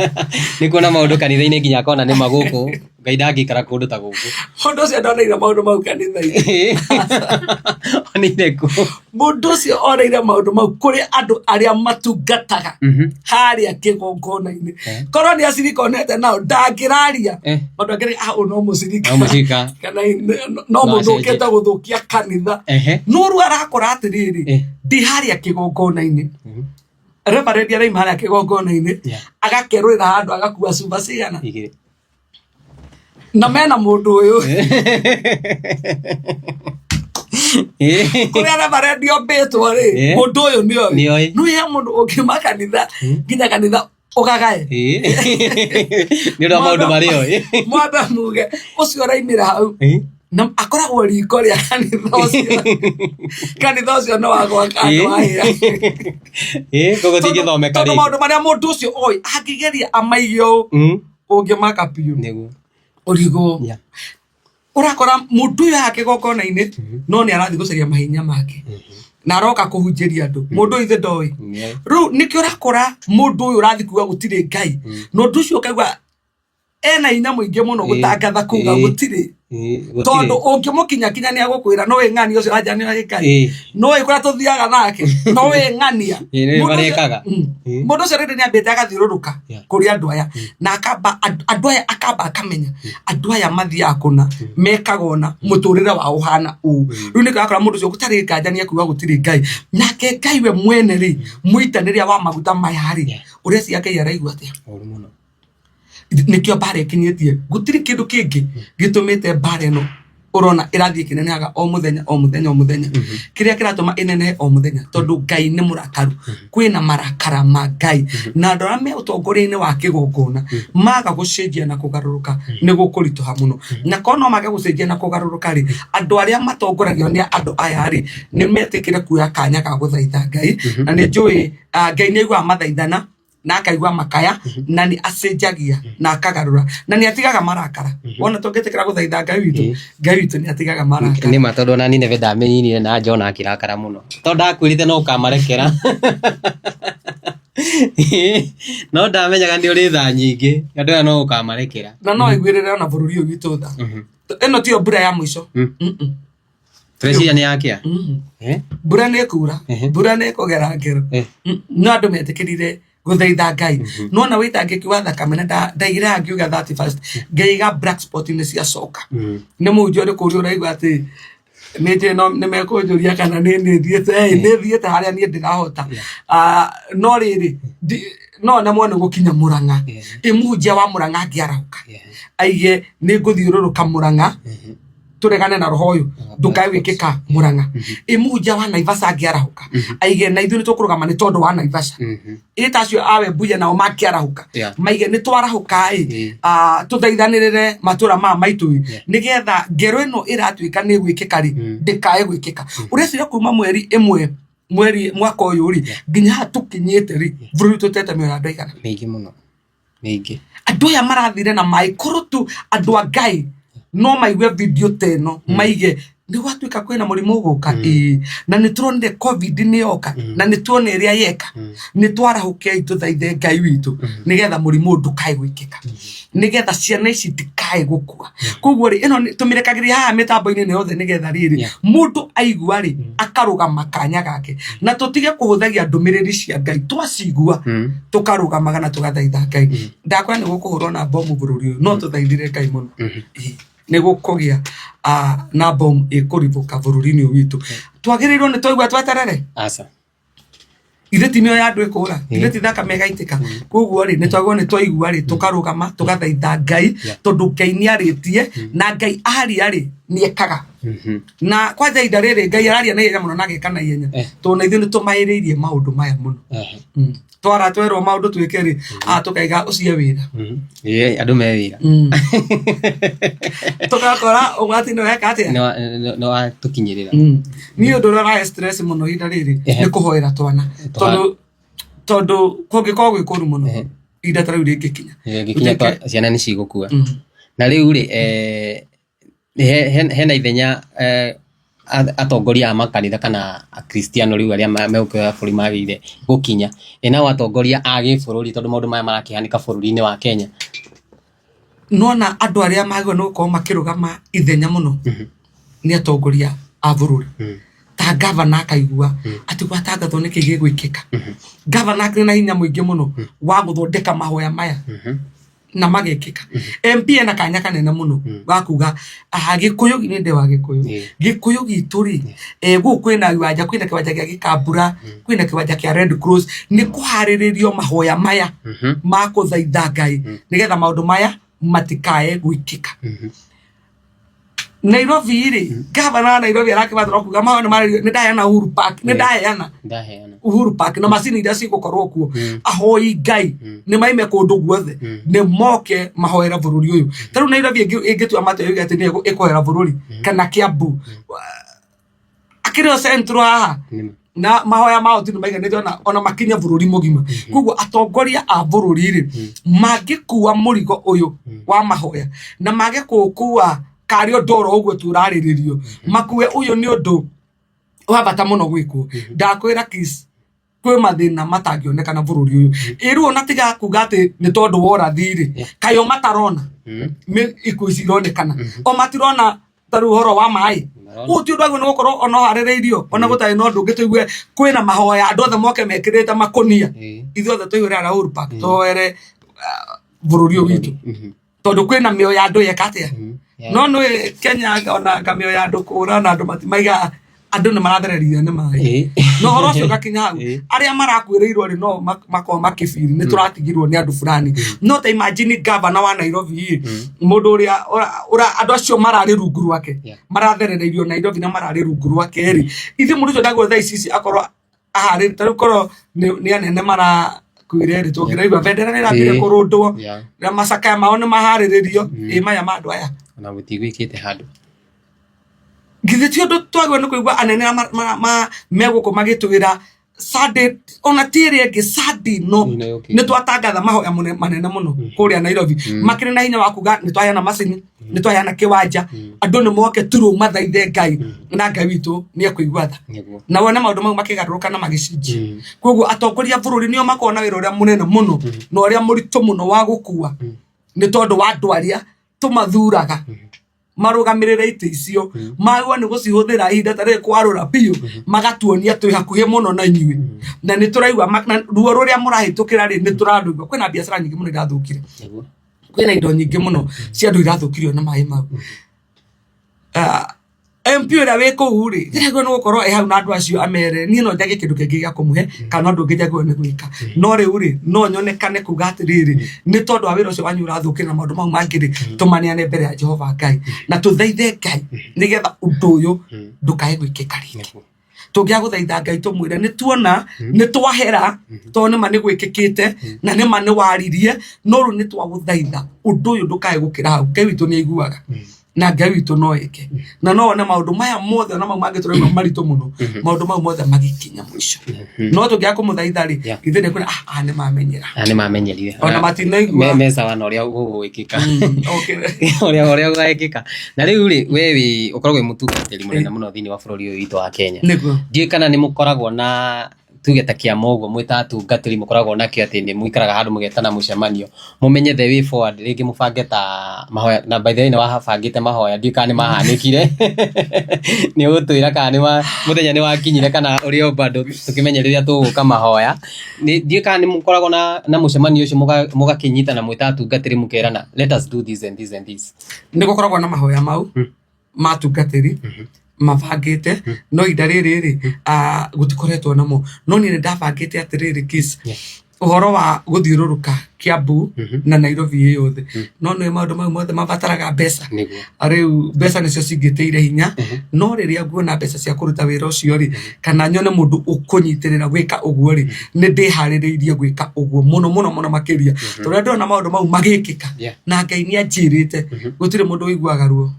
Nĩ kuona maũndũ kanitha-inĩ nginya akona nĩ ma gũkũ. Ngai ndangĩikara kũndũ ta gũkũ. Mũndũ ũcio ndoneire maũndũ mau kanitha-inĩ. Oneire kũ? Mũndũ ũcio oneire maũndũ mau kũrĩ andũ arĩa matungataga harĩa kĩgongona-inĩ. Korwo nĩ acirika onete nao ndangĩraria. Mũndũ angĩrĩ ah ũyũ no mũcirika. No mũcirika. Kana no mũndũ acenjie. ũkĩte gũthũkia kanitha. No rĩu arakora atĩrĩrĩ, ndĩ harĩa kĩgongona-inĩ. Reverend araima harĩa kĩgongona-inĩ, agakerũrĩra handũ agakua cuba cigana? Igĩrĩ. Na mena mũndũ ũyũ. Kũrĩa reverend ombĩtwo rĩ, mũndũ ũyũ nĩoĩ. Nĩoĩ. Nĩ he mũndũ ũngiuma kanitha nginya kanitha ũgagae. Nĩ ũndũ wa maũndũ marĩa oĩ. Mwambe muge ũcio ũraimĩra hau na akoragwo riko rĩa kanitha ũcio. Kanitha ũcio nĩ wa gwaka andũ aya. Koguo tingĩthomeka Tondũ rĩngĩ. maũndũ marĩa mũndũ ũcio oĩ angĩgeria amaige ũũ, ũngĩmaka biũ. Nĩguo. Ũrigwo. Ũrakora mũndũ ũyũ haha kĩgongona-inĩ no nĩ arathiĩ gũcaria mahinya make na aroka kũhunjĩria andũ. Mũndũ ũyũ ithe ndoĩ. Rĩu nĩkĩo ũrakora mũndũ ũyũ ũrathiĩ kuga gũtirĩ Ngai, na ũndũ ũcio ũkaigua ena hinya mũingĩ mũno gũtangatha kuga gũtirĩ. Tondũ ũngĩmũkinyakinya nĩ agũkwĩra no wĩ ng'ania ũcio anja nĩ oĩ Ngai, no wĩ kũrĩa tũthiaga nake, no wĩ ng'ania. Nĩ Mũndũ ũcio- marekaga. Mũndũ ũcio rĩrĩ nĩ ambĩte agathiũrũrũka kũrĩ andũ aya na akamba andũ aya akamba akamenya andũ aya mathiaga kũna, mekaga ũna, mũtũrĩre wao ũhana ũũ. Rĩu nĩkĩo ũrakora mũndũ ũcio gũtarĩ nganja nĩ ekuga gũtirĩ Ngai. Nake Ngai we mwene rĩ, mũitanĩria wa maguta maya rĩ, ũreciria Ngai araigua atĩa? Ũru mũno. Nĩkĩo mbara ĩkinyĩtie. Gũtirĩ kĩndũ kĩngĩ gĩtũmĩte mbara ĩno ũrona ĩrathiĩ ĩkĩnenehaga o mũthenya o mũthenya o mũthenya. Kĩrĩa kĩratũma ĩnenehe o mũthenya tondũ Ngai nĩ mũrakaru. Kwĩna marakara ma Ngai na andũ arĩa me ũtongoria-inĩ wa kĩgongona maga gũcenjia na kũgarũrũka nĩ gũkũritũha mũno. Na korwo no mage gũcenjia na kũgarũrũka rĩ, andũ arĩa matongoragio nĩ andũ aya rĩ, nĩ metĩkĩre kuoya kanya ga gũthaitha Ngai. Na nĩ njũĩ Ngai nĩ aiguaga mathaithana na akaigua makaya, na nĩ acenjagia na akagarũra na nĩ atigaga marakara. Wona tũngĩtĩkĩra gũthaitha Ngai witũ, Ngai witũ nĩ atigaga marakara. Nĩ ma, tondũ ona Nineve ndamĩninire na Jona akĩrakara mũno. Tondũ ndakwĩrĩte no ũkamarekera. No ndamenyaga nĩ ũrĩ tha nyingĩ. Andũ aya no ũkamarekera. Na no iguĩrĩre ona bũrũri ũyũ witũ tha. Ĩno tiyo mbura ya mũico. Tũreciria nĩ yakĩa? Mbura nĩ ĩkura, mbura nĩ ĩkũgera ngero. No andũ metĩkĩrire gũthaitha Ngai. No ona wĩitangĩki wa thakame na ndaigĩra ngiuga 31st, ngaiga black spot nĩ ciacoka. Nĩ mũhunjia ũrĩkũ ũrĩa ũraigua atĩ Nĩ njũĩ no nĩ mekũnjũria kana nĩ nĩ thiĩte, nĩ thiĩte harĩa niĩ ndĩrahota. Ah, no rĩrĩ no nemwo nĩ gũkinya Mũrang'a. Ĩ mũhunjia wa Mũrang'a angĩarahũka aige nĩ ngũthiũrũrũka Mũrang'a tũregane na roho ũyũ ndũkae gwĩkĩka Mũrang'a. Ĩ mũhunjia wa Naivasha angĩarahũka aige na ithuĩ nĩ tũkũrũgama nĩ tondũ wa Naivasha. Ĩ ta acio a Webuye nao mangĩarahũka maige nĩ twarahũka ĩ tũthaithanĩrĩre matũra maya maitũ ĩ nĩgetha ngero ĩno ĩratuĩka nĩ ĩgwĩkĩka rĩ ndĩkae gwĩkĩka. Ũreciria kuma mweri ĩmwe mweri mwaka ũyũ rĩ nginya haha tũkinyĩte rĩ bũrũri tũtete mĩoyo ya andũ aigana? Mĩingĩ mũno, mĩingĩ. Andũ aya marathire na maĩ korwo tu andũ a Ngai no maigue video ta ĩno maige nĩ gwatuĩka kwĩna mũrimũ ũgũka, ĩĩ na nĩ tũronire COVID nĩ yoka na nĩ tuona ĩrĩa yeka, nĩ twarahũkei tũthaithe Ngai witũ nĩgetha mũrimũ ũyũ ndũkae gwĩkĩka, nĩgetha ciana ici itikae gũkua. Koguo rĩ ĩno tũmĩrekagĩrĩria haha mĩtambo-inĩ ĩno yothe nĩgetha rĩrĩ mũndũ aigua rĩ akarũgama kanya gake, na tũtige kũhũthagia ndũmĩrĩri cia Ngai, twacigua tũkarũgamaga na tũgathaitha Ngai. Ndakwĩra nĩ gũkũhũrwo na bomu bũrũri ũyũ, no tũthaithire Ngai mũno. Ĩĩ, nĩ gũkũgĩa na bomu ĩkũribũka bũrũri-inĩ ũyũ witũ. Twagĩrĩirwo nĩ twaigua tweterere? Aca. Ithe ti mĩoyo ya andũ ĩkũra, ithe ti thakame ĩgaitĩka. Koguo rĩ nĩ twagĩrĩirwo nĩ twaigua rĩ tũkarũgama tũgathaitha Ngai, tondũ Ngai nĩ arĩtie na Ngai aria rĩ nĩ ekaga. Na kwanja ihinda rĩrĩ Ngai araria na ihenya mũno na ageka na ihenya, tondũ na ithuĩ nĩ tũmaĩrĩirie maũndũ maya mũno. Twara twerwo maũndũ twĩke rĩ, tũkaiga ũcio wĩra. Ĩĩ, andũ me wĩra. Tũgakora ũgwati nĩ weka atĩa? Nĩ watũkinyĩrĩra. Niĩ ũndũ ũrĩa ũrahe stress mũno ihinda rĩrĩ nĩ kũhoera twana, tondũ kũngĩkorwo gwĩ kũru mũno ihinda ta rĩu rĩngĩkinya. Rĩngĩkinya ciana nĩ cigũkua. Na rĩu rĩ, hena ithenya atongoria a makanitha kana akristiano rĩu arĩa megũkĩoya bũrũri magĩrĩire gũkinya. Ĩ nao atongoria a gĩbũrũri tondũ maũndũ maya marakĩhanĩka bũrũri-inĩ wa Kenya? Nĩwona andũ arĩa magĩrĩirwo nĩ gũkorwo makĩrũgama ithenya mũno nĩ atongoria a bũrũri. Ta ngavana akaigua atĩ gwatangathwo nĩkĩ gĩgwĩkĩka. Ngavana akĩrĩ na hinya mũingĩ mũno wa gũthondeka mahoya maya na magekĩka. MP ena kanya kanene mũno ga kuga aha Gĩkũyũ, niĩ ndĩ wa Gĩkũyũ, Gĩkũyũ gitũ rĩ, gũkũ kwĩna iwanja, kwĩna kĩwanja gĩa Gĩkambura, kwĩna kĩwanja kĩa Red Cross, nĩ kũharĩrĩrio mahoya maya ma kũthaitha Ngai nĩgetha maũndũ maya matikae gwĩkĩka. Nairobi rĩ, gavana wa Nairobi arakĩbatarwo kuga mahoya nĩ marĩrio, nĩ ndaheana Uhuru Park, nĩ ndaheana Ndaheana. Uhuru Park na macini iria cigũkorwo kuo, ahoi Ngai nĩ maime kũndũ guothe, nĩ moke mahoere bũrũri ũyũ. Ta rĩu Nairobi ĩngĩtua matua yuge atĩ nĩ ĩkũhoera bũrũri kana Kiambu, akĩrĩ o central haha Nĩma. na mahoya mao ti nĩ maiganĩte ona makinye bũrũri mũgima. Koguo atongoria a bũrũri rĩ mangĩkua mũrigo ũyũ wa mahoya na mage kũũkua karĩ ũndũ oro ũguo tu ũrarĩrĩrio, makue ũyũ nĩ ũndũ wa bata mũno gwĩkwo. Ndakwĩra Kiss, kwĩ mathĩna matangĩonekana bũrũri ũyũ. Ĩ rĩu ona tiga kuga atĩ nĩ tondũ wa ũrathi rĩ, kaĩ o matarona nĩ ikuũ ici ironekana, o matirona ta rĩu ũhoro wa maĩ? Ũyũ ti ũndũ wagĩrĩirwo nĩ gũkorwo ona ũharĩrĩirio, ona gũtarĩ na ũndũ ũngĩ, tũigue kwĩna mahoya andũ othe moke mekĩrĩte makũnia, ithuothe tũihũre harĩa Uhuru Park tũhoere bũrũri ũyũ witũ, tondũ kwĩna mĩoyo ya andũ yeka atĩa? No nĩ Kenya ona mĩoyo ya andũ kũra na andũ matimaiga andũ nĩ marathererio nĩ maĩ, na ũhoro ũcio ũgakinya hau arĩa marakuĩrĩirwo rĩ no makorwo makĩbiri nĩ tũratigirwo nĩ andũ fulani. No ta imagine gavana wa Nairobi ĩ, mũndũ ũrĩa andũ acio mararĩ rungu rwake maratherereirio Nairobi na mararĩ rungu rwake rĩ, ithuĩ mũndũ ũcio ndagwo thaa ici akorwo aharĩ ta rĩu korwo nĩ anene marakuire rĩ, tũngĩraigua bendera nĩ ĩrambire kũrũndwo na macakaya mao nĩ maharĩrĩrio, ĩ maya ma andũ aya Ona gũtiguĩkĩte handũ. Githĩ ti ũndũ twagĩrĩirwo nĩ kũigua anene me gũkũ magĩtwĩra Sunday, ona ti ĩrĩa ĩngĩ, Sunday no Ĩno yũkĩte. Nĩ twatangatha mahoya manene mũno kũrĩa Nairobi. Makĩrĩ na hinya wa kuga nĩ twaheana macini, nĩ twaheana kĩwanja, andũ nĩ moke turu mathaithe Ngai na Ngai witũ nĩ ekũigua tha. Na wone maũndũ mau makĩgarũrũka na magĩcenjia. Koguo atongoria a bũrũri nĩo makoragwo na wĩra ũrĩa mũnene mũno na ũrĩa mũritũ mũno wa gũkua, nĩ tondũ wa andũ arĩa tũmathuraga marũgamĩrĩre itĩ icio, magwo nĩ gũcihũthĩra ihinda ta rĩrĩ kwarũra biũ, magatuonia twĩ hakuhĩ mũno na inyuĩ na nĩ tũraigua na ruo rũrĩa mũrahĩtũkĩra rĩ nĩ tũrarũigua. Kwĩna biacara nyingĩ mũno irathũkire, kwĩna indo nyingĩ mũno cia andũ irathũkirio na maĩ mau. Ah, MP ũrĩa wĩ kũu rĩ ndĩraigua nĩ gũkorwo ĩ hau na andũ acio amere niĩ no njage kĩndũ kĩngĩ gĩa kũmũhe kana ũndũ ũngĩ njagĩrĩirwo nĩ gwĩka. No rĩu rĩ no nyonekane kuga atĩrĩrĩ, nĩ tondũ wa wĩra ũcio wanyu ũrathũkĩra na maũndũ mau mangĩ rĩ, tũmaneane mbere ya Jehova Ngai na tũthaithe Ngai nĩgetha ũndũ ũyũ ndũkae gwĩkĩka rĩngĩ. Tũngĩaga gũthaitha Ngai tũmwĩre nĩ tuona nĩ twahera tondũ nĩma nĩ gwĩkĩkĩte na nĩma nĩ waririe, no rĩu nĩ twagũthaitha ũndũ ũyũ ndũkae gũkĩra hau. Ngai witũ nĩ aiguaga na Ngai witũ no eke na no one maũndũ maya mothe ona mau mangĩ tũraigua maritũ mũno, maũndũ mau mothe magĩkinya mũico. No tũngĩaga kũmũthaitha rĩ, ithuĩ nĩ kwĩra ah nĩ mamenyera. Ah, nĩ mamenyerire. Ona matinaigua. Me sawa na ũrĩa gũgwĩkĩka. Ũrĩa ũrĩa gũgekĩka. Na rĩu rĩ, we wĩ ũkoragwo wĩ mũtungatĩri mũnene mũno thĩinĩ wa bũrũri ũyũ witũ wa Kenya. Nĩguo. Ndiũĩ kana nĩ mũkoragwo na tuge ta kĩama ũguo mwĩ ta atungatĩri mũkoragwo nakĩo atĩ nĩ mũikaraga handũ mũgetana mũcemanio mũmenye the way forward rĩngĩ mũbange ta mahoya na by the way nĩ wabangĩte mahoya ndiũĩ kana nĩ mahanĩkire nĩ ũgũtwĩra kana nĩ mũthenya nĩ wakinyire kana ũrĩ o bado tũkĩmenye rĩrĩa tũgũka mahoya. Ndiũĩ kana nĩ mũkoragwo na mũcemanio ũcio mũgakĩnyitana mwĩ ta atungatĩri mũkerana let us do this and this and this. Nĩ gũkoragwo na mahoya mau ma atungatĩri mabangĩte, no ihinda rĩrĩ rĩ, gũtikoretwo namo. No niĩ nĩ ndabangĩte atĩrĩrĩ Kiss, ũhoro wa gũthiũrũrũka Kiambu na Nairobi ĩ yothe. No nĩ maũndũ mau mothe mabataraga mbeca. Rĩu mbeca nĩcio cingĩtĩire hinya, no rĩrĩa nguona mbeca cia kũruta wĩra ũcio rĩ, kana nyone mũndũ ũkũnyitĩrĩra gwĩka ũguo rĩ, nĩ ndĩharĩrĩirie gwĩka ũguo mũno mũno mũno makĩria. Tondũ ndĩrona maũndũ mau magĩkĩka na Ngai nĩ anjĩrĩte gũtirĩ mũndũ ũiguaga ruo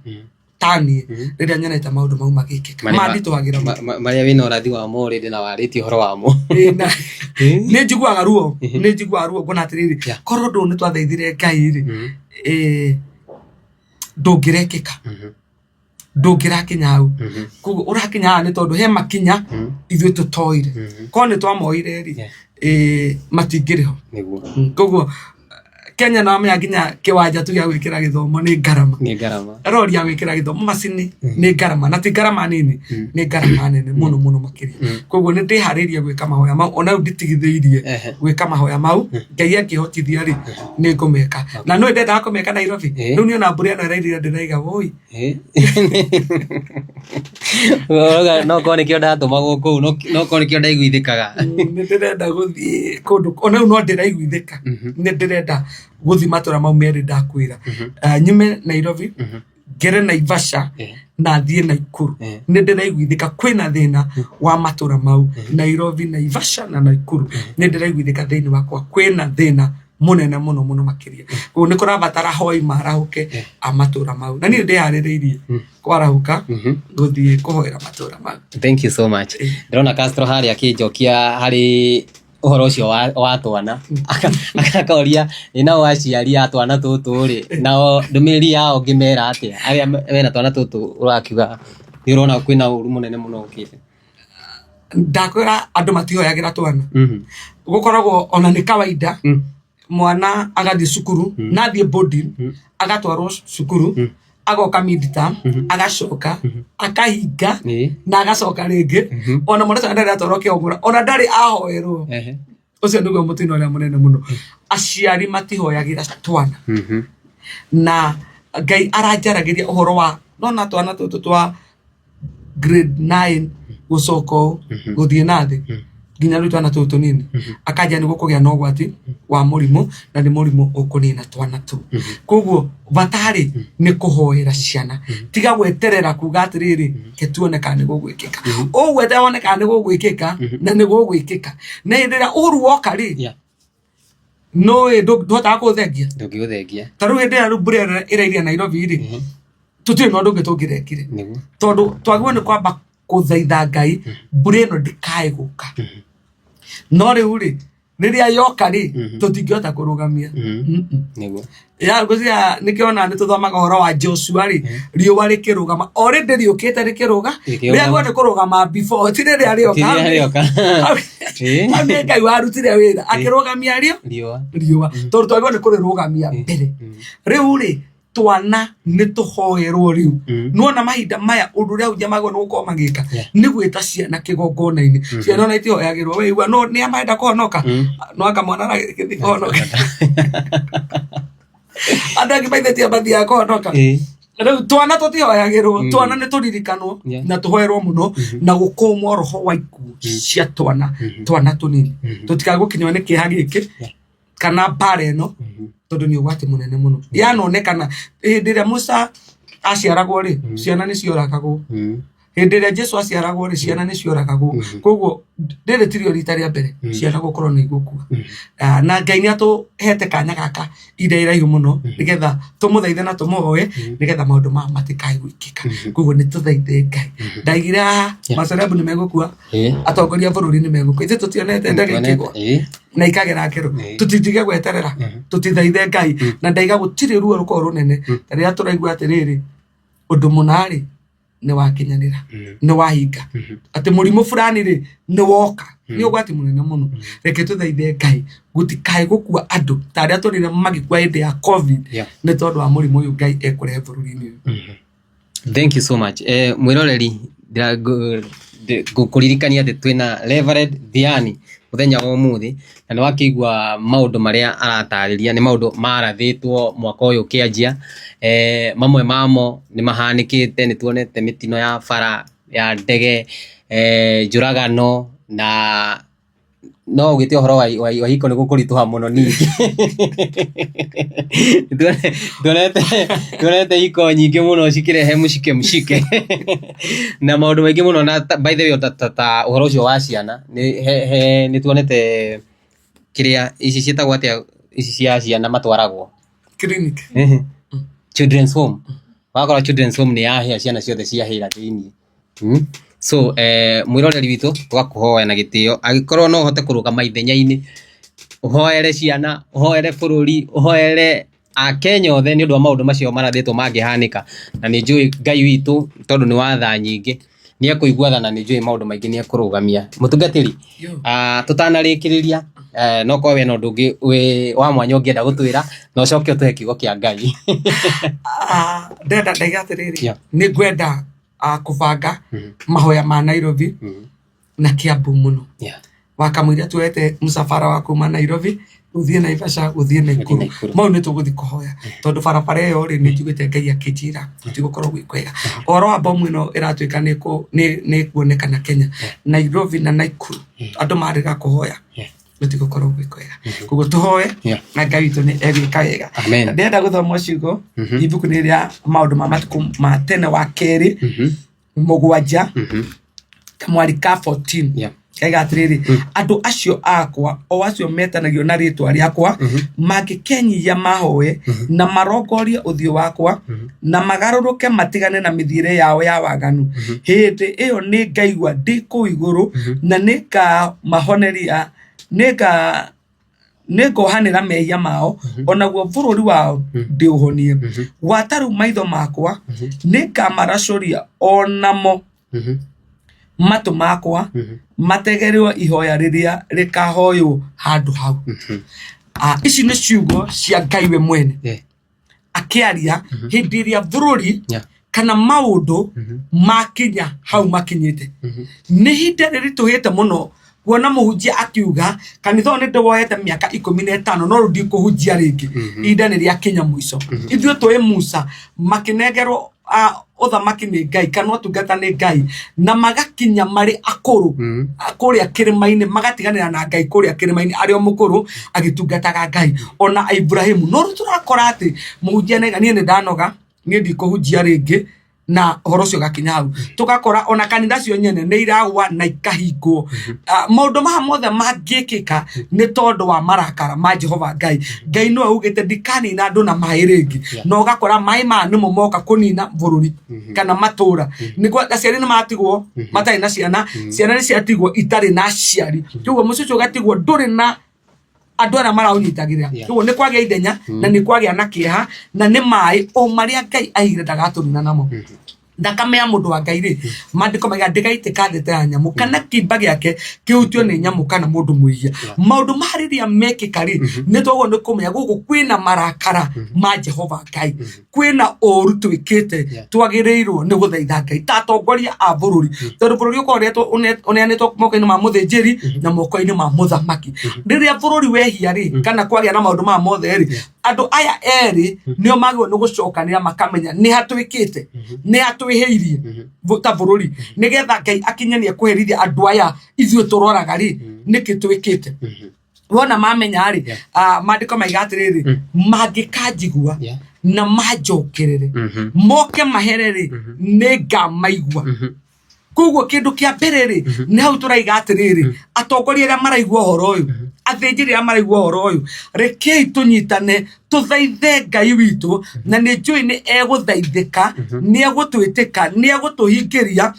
ta niĩ rĩrĩa nyonete maũndũ mau magĩkĩka. Manditũhagĩra mũno. Marĩa wĩna ũrathi wamo already na warĩtie ũhoro wamo. Nĩ njiguaga ruo, nĩ njiguaga ruo ngona atĩrĩrĩ, korwo ũndũ ũyũ nĩ twathaithire Ngai rĩ, ndũngĩrekĩka. Ndũngĩrakinya hau. Koguo ũrakinya haha nĩ tondũ he makinya ithuĩ tũtoire. Korwo nĩ twamoire rĩ, matingĩrĩ ho. Koguo Kenya nĩ wamenya nginya kĩwanja tu gĩa gwĩkĩra gĩthomo nĩ ngarama. Nĩ ngarama. Rori ya gwĩkĩra gĩthomo macini nĩ ngarama, na ti ngarama nini, nĩ ngarama nene mũno mũno makĩria. Koguo nĩ ndĩharĩirie gwĩka mahoya mau, ona rĩu nditigithĩirie gwĩka mahoya mau, Ngai angĩhotithia rĩ, nĩ ngũmeka. Na nĩ ndendaga kũmeka Nairobi. Rĩu niĩ ona mbura ĩno ĩrairire ndĩraiga woi. No korwo nĩkĩo ndatũmagwo kũu, no korwo nĩkĩo ndaiguithĩkaga. Nĩ ndĩrenda gũthiĩ kũndũ, ona rĩu no ndĩraiguithĩka. Nĩ ndĩrenda gũthiĩ matũra mau merĩ ndakwĩra. Nyume Nairobi, ngere Naivasha, na thiĩ Naikuru. Nĩ ndĩraiguithĩka kwĩna thĩna wa matũra mau, Nairobi, Naivasha na Naikuru. Nĩ ndĩraiguithĩka thĩinĩ wakwa kwĩna thĩna mũnene mũno mũno makĩria. Koguo nĩ kũrabatara hoi marahũke a matũra mau. Na niĩ ndĩharĩrĩirie kwarahũka gũthiĩ kũhoera matũra mau. Thank you so much. Ndĩrona Castro harĩa akĩnjokia harĩ ũhoro ũcio wa twana. Akoria ĩ nao aciari a twana tũtũ rĩ, nao ndũmĩrĩri yao ũngĩmera atĩa? Arĩa mena twana tũtũ ũrakiuga nĩ ũrona kwĩna ũru mũnene mũno ũkĩte. Ndakwĩra andũ matihoyagĩra twana. Gũkoragwo ona nĩ kawaida mwana agathiĩ cukuru, na athiĩ boarding, agatwarwo cukuru, agoka midterm, agacoka, akahinga, na agacoka rĩngĩ. Ona mwana ũcio ndarĩ atwarwo kĩhongũra, ona ndarĩ ahoerwo. Ũcio nĩguo mũtino ũrĩa mũnene mũno. Aciari matihoyagĩra twana. Na Ngai aranjaragĩria ũhoro wa, nona twana tũtũ twa grade 9 gũcoka ũũ gũthiĩ na thĩ nginya rĩu twana tũu tũnini, akanjia nĩ gũkũgĩa na ũgwati wa mũrimũ na nĩ mũrimũ ũkũnina twana tũu. Koguo batarĩ nĩ kũhoera ciana, tiga gweterera kuga atĩrĩrĩ ke tuone kana nĩ gũgwĩkĩka. Ũgweterera wone kana nĩ gũgwĩkĩka, na nĩ gũgwĩkĩka. Na hĩndĩ ĩrĩa ũru woka rĩ, nũĩ ndũhotaga kũũthengia. Ndũngĩũthengia. Ta rĩu hĩndĩ ĩrĩa rĩu mbura ĩno ĩrairia Nairobi rĩ, tũtirĩ na ũndũ ũngĩ tũngĩrekire. Tondũ twagĩrĩirwo nĩ kwamba kũthaitha Ngai mbura ĩno ndĩkae gũka. No rĩu rĩ, rĩrĩa yoka rĩ, tũtingĩhota kũrũgamia. Ya ngwĩciria nĩkĩo ona nĩ tũthomaga ũhoro wa Joshua rĩ, riũa rĩkĩrũgama. Already rĩũkĩte rĩkĩrũga, rĩagĩrĩirwo nĩ kũrũgama before, ti rĩrĩa rĩoka. Hau nĩ Ngai warutire wĩra, akĩrũgamia riũa. Tondũ twagĩrĩirwo nĩ kũrĩrũgamia mbere. Rĩu rĩ, twana nĩ tũhoerwo rĩu. Nĩwona mahinda maya ũndũ ũrĩa ahunjia magĩrĩirwo nĩ gũkorwo magĩka nĩ gwĩta ciana kĩgongona-inĩ. Ciana ona itihoyagĩrwo, we igua no nĩa marenda kũhonoka, no anga mwana aragĩthiĩ kũhonoka. Andũ angĩ maithĩtie mathiaga kũhonoka. Rĩu twana tũtihoyagĩrwo, Mm. twana nĩ tũririkanwo Yeah. na tũhoerwo mũno na gũkũmwo roho wa ikuũ cia twana, twana tũnini tũtikagũkinywo nĩ kĩeha gĩkĩ Yeah. kana mbara ĩno, tondũ nĩ ũgwati mũnene mũno. Yanonekana hĩndĩ ĩrĩa Musa aciaragwo rĩ, ciana nĩ cioragagwo. Hĩndĩ ĩrĩa Jesu aciaragwo rĩ, ciana nĩ cioragagwo. Koguo rĩrĩ tirio rita rĩa mbere ciana gũkorwo nĩ igũkua. Ah, na Ngai nĩ atũhete kanya gaka ihinda iraihu mũno nĩgetha tũmũthaithe na tũmũhoe nĩgetha maũndũ maya matikae gwĩkĩka. Koguo nĩ tũthaithe Ngai. Ndaigire haha macerebu nĩ megũkua, atongoria a bũrũri nĩ megũkua, ithuĩ tũtionete ndege ikĩgwa na ikagera ngero. Tũtitige gweterera, tũtithaithe Ngai. Na ndaiga gũtirĩ ruo rũkoragwo rũnene ta rĩrĩa tũraigua atĩrĩrĩ, ũndũ mũna rĩ nĩ wakinyanĩra, nĩ wahinga, atĩ mũrimũ fulani rĩ nĩ woka, nĩ ũgwati mũnene mũno. Reke tũthaithe Ngai gũtikae gũkua andũ ta arĩa tũrire magĩkua hĩndĩ ya COVID nĩ tondũ wa mũrimũ ũyũ Ngai ekũrehe bũrũri-inĩ ũyũ. Thank you so much. Mwĩroreri, ngũkũririkania atĩ twĩna Reverend Thiani mũthenya wa ũmũthĩ, na nĩ wakĩigua maũndũ marĩa aratarĩria nĩ maũndũ marathĩtwo mwaka ũyũ ũkĩanjia. Mamwe mamo nĩ mahanĩkĩte, nĩ tuonete mĩtino ya bara, ya ndege, njũragano na no ũgĩte ũhoro wa ihiko nĩ gũkũritũha mũno ningĩ. Tuonete ihiko nyingĩ mũno cikĩrehe mũcike mũcike na maũndũ maingĩ mũno. Na by the way, ta ũhoro ũcio wa ciana nĩ tuonete kĩrĩa ici ciĩtagwo atĩa, ici cia ciana matwaragwo clinic, children's home. Wakora children's home nĩ yahĩa, ciana ciothe ciahĩra thĩiniĩ. So mwĩroreri witũ, tũgakũhoya na gĩtĩo, angĩkorwo no ũhote kũrũgama ithenya-inĩ ũhoere ciana, ũhoere bũrũri, ũhoere Akenya othe nĩ ũndũ wa maũndũ macio marathĩtwo mangĩhanĩka. Na nĩ njũĩ Ngai witũ, tondũ nĩ wa tha nyingĩ, nĩ ekũigua tha, na nĩ njũĩ maũndũ maingĩ nĩ ekũrũgamia. Mũtungatĩri, tũtanarĩkĩrĩria, no korwo wĩna ũndũ ũngĩ wĩ wa mwanya ũngĩenda gũtwĩra, na ũcoke ũtũhe kiugo kĩa Ngai. Ndenda ndaiga atĩrĩrĩ, nĩ ngwenda kũbanga mahoya ma Nairobi na Kiambu mũno. Wakamũira tuoete mũcabara wa kuma Nairobi gũthiĩ Naivasha gũthiĩ Naikuru, Naikuru. mau nĩ tũgũthiĩ kũhoya tondũ barabara ĩyo rĩ, nĩ njiguĩte Ngai akĩnjĩra gũtigũkorwo gwĩ kwega. Ũhoro wa bomu ĩno ĩratuĩka nĩ ĩkuonekana Kenya, Nairobi na Naikuru, andũ marega kũhoya gũtigũkorwo gwĩ kwega. Koguo tũhoe na Ngai witũ nĩ egwĩka wega. Amen. Ndĩrenda gũthoma ciugo ibuku-inĩ rĩa maũndũ ma matukũ ma tene wa kerĩ 7 kamwari ka 14. Kaiga atĩrĩrĩ, andũ acio akwa, o acio metanagio na rĩtwa rĩakwa, mangĩkenyihia mahoe na marongorie ũthiũ wakwa na magarũrũke matigane na mĩthiĩre yao ya waganu, hĩndĩ ĩyo nĩ ngaigua ndĩ kũu igũrũ na nĩngamahoneria, nĩngohanĩra mehia mao, onaguo bũrũri wao ndĩũhonie. Gwata rĩu maitho makwa nĩngamaracũria, onamo matũ makwa mategerwo ihoya rĩrĩa rĩkahoywo handũ hau. Ici nĩ ciugo cia Ngai we mwene akĩaria hĩndĩ ĩrĩa bũrũri kana maũndũ makinya hau makinyĩte. Nĩ ihinda rĩritũhĩte mũno kuona mũhunjia akiuga kanitha ũyũ nĩ ndĩwoete mĩaka 15 no rĩu ndikũhunjia rĩngĩ, ihinda nĩ rĩakinya mũico. Ithuĩ tũĩ Musa makĩnengerwo ũthamaki nĩ Ngai kana ũtungata nĩ Ngai, na magakinya marĩ akũrũ kũrĩa kĩrĩma-inĩ, magatiganĩra na Ngai kũrĩa kĩrĩma-inĩ arĩ o mũkũrũ agĩtungataga Ngai, ona Ibrahimu. No rĩu tũrakora atĩ mũhunjia naiga niĩ nĩ ndanoga, niĩ ndikũhunjia rĩngĩ, na ũhoro ũcio ũgakinya hau. Tũgakora ona kanitha cio nyene nĩ iragwa na ikahingwo. Maũndũ maya mothe mangĩkĩka nĩ tondũ wa marakara ma Jehova Ngai. Ngai nĩwe ugĩte ndikanina andũ na maĩ rĩngĩ, na ũgakora maĩ maya nĩmo moka kũnina bũrũri kana matũra. Nĩguo aciari nĩ matigwo matarĩ na ciana, ciana nĩ ciatigwo itarĩ na aciari, koguo mũciĩ ũcio ũgatigwo ndũrĩ na andũ arĩa maraũnyitagĩrĩra. Koguo nĩ kwagĩa ithenya na nĩ kwagĩa na kĩeha, na nĩ maĩ o marĩa Ngai aigire ndagatũnina namo. Thakame ya mũndũ wa Ngai rĩ, maandĩko maiga ndĩgaitĩka thĩ ta ya nyamũ, kana kĩimba gĩake kĩhutio nĩ nyamũ kana mũndũ mwĩhia. Maũndũ ma rĩrĩa mekĩka rĩ, nĩ twagwo nĩ kũmenya gũkũ kwĩna marakara ma Jehova Ngai, kwĩna ũru twĩkĩte. Twagĩrĩirwo nĩ gũthaitha Ngai ta atongoria a bũrũri, tondũ bũrũri ũkoragwo ũneanĩtwo moko-inĩ ma mũthĩnjĩri na moko-inĩ ma mũthamaki. Rĩrĩa bũrũri wehia rĩ, kana kwagĩa na maũndũ maya mothe rĩ, andũ aya erĩ nĩo magĩrĩirwo nĩ gũcokanĩra makamenya nĩ hatwĩkĩte, nĩ hatwĩhĩirie ta bũrũri, nĩgetha Ngai akinyanie kũherithia andũ aya ithuĩ tũroraga rĩ, nĩkĩ twĩkĩte. Wona mamenya rĩ, maandĩko maiga atĩrĩrĩ, mangĩkanjigua na manjokerere, moke mahere rĩ, nĩ ngamaigua. Koguo kĩndũ kĩa mbere rĩ, nĩ hau tũraiga atĩrĩrĩ, atongoria arĩa maraigua ũhoro ũyũ, athĩnjĩri arĩa maraigua ũhoro ũyũ, rekei tũnyitane tũthaithe Ngai witũ, na nĩ njũĩ nĩ egũthaithĩka, nĩ egũtwĩtĩka, nĩ egũtũhingĩria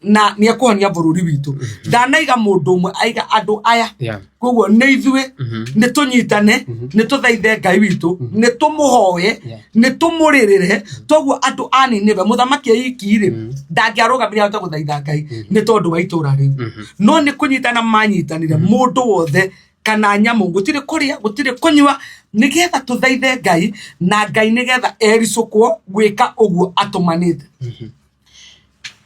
na nĩ ekũhonia bũrũri witũ. Ndanaiga mũndũ ũmwe, aiga andũ aya. Koguo nĩ ithuĩ, nĩ tũnyitane, nĩ tũthaithe Ngai witũ, nĩ tũmũhoe, nĩ tũmũrĩrĩre. Toguo andũ a Nineve, mũthamaki aiki rĩ, ndangĩarũgamire ahote gũthaitha Ngai nĩ tondũ wa itũra rĩu, no nĩ kũnyitana manyitanire, mũndũ wothe kana nyamũ, gũtirĩ kũrĩa, gũtirĩ kũnyua, nĩgetha tũthaithe Ngai, na Ngai nĩgetha ericũkwo gwĩka ũguo atũmanĩte.